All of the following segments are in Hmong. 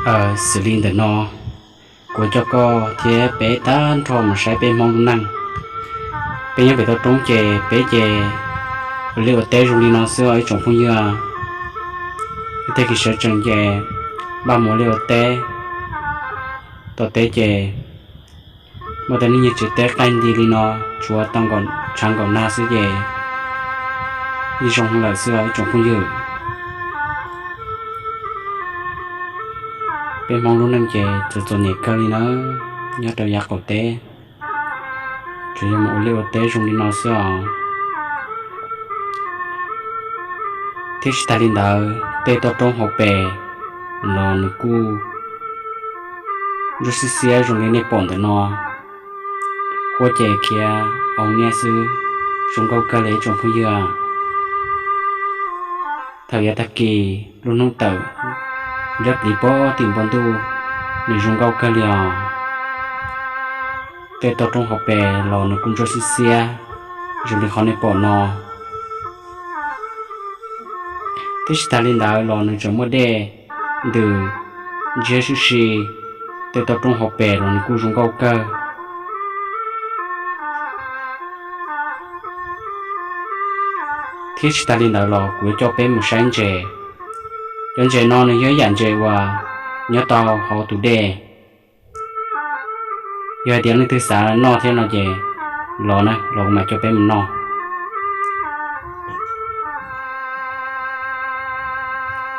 Xws li ntawm no, kuv coj koj thiab peb tag nrho mus saib peb Hmoob lub neej. Peb nyob pem toj roob ces peb ces ua liaj ua teb zoo li no xwb os ib tsoom phooj ywg. Tag kis sawv tsees ces npaj mus ua liaj ua teb. Tom teb ces muaj tej neeg nyiag tsev teb qaij nti li no, tshuav tau nkaum tshav nkaum nag xwb ces yeej zoo lawm xwb os ib tsoom phooj ywg. Peb Hmoob lub neej ces txom txom nyem kawg li na, nyob rau yav qaum teb tsuas yog mus ua liaj ua teb zoo li no xwb os. Thiab tsis tas li ntawd tej toj roob hauv pes los nws kuj ntsuab xiab xiab zoo li nej pom ntawm no. Huab ces khiav au niab xwb, zoo nkauj kawg li ib tsoom phooj ywg. Thaum yav tag kis lub hnub tawm nrab pliv puag tim npoo ntuj, nws zoo nkauj kawg li os. Tej toj roob hauv pes los nws kuj ntsuab xiab xiab zoo li qhov nej pom no. Thiab tsis tas li ntawd los nws tseem muaj dej ntws ntsiab sib si, tej toj roob hauv pes los nws kuj zoo nkauj kawg. Thiab tsis tas li ntawd los kuv yuav coj peb mus saib ntses. Cov ntses no nws yog ib yam ntses uas nyob tau hauv tus dej. Yog hais tias leej twg xav noj thiab no ces los na, los kuv mam coj peb mus noj.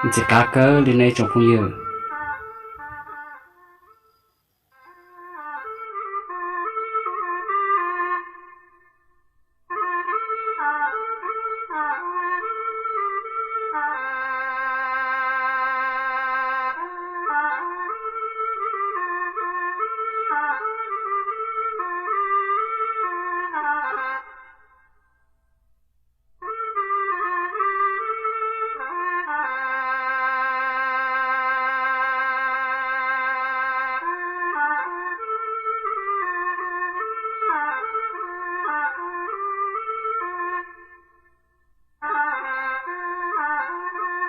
Ntxim qab kawg li nej ib tsoom phooj ywg.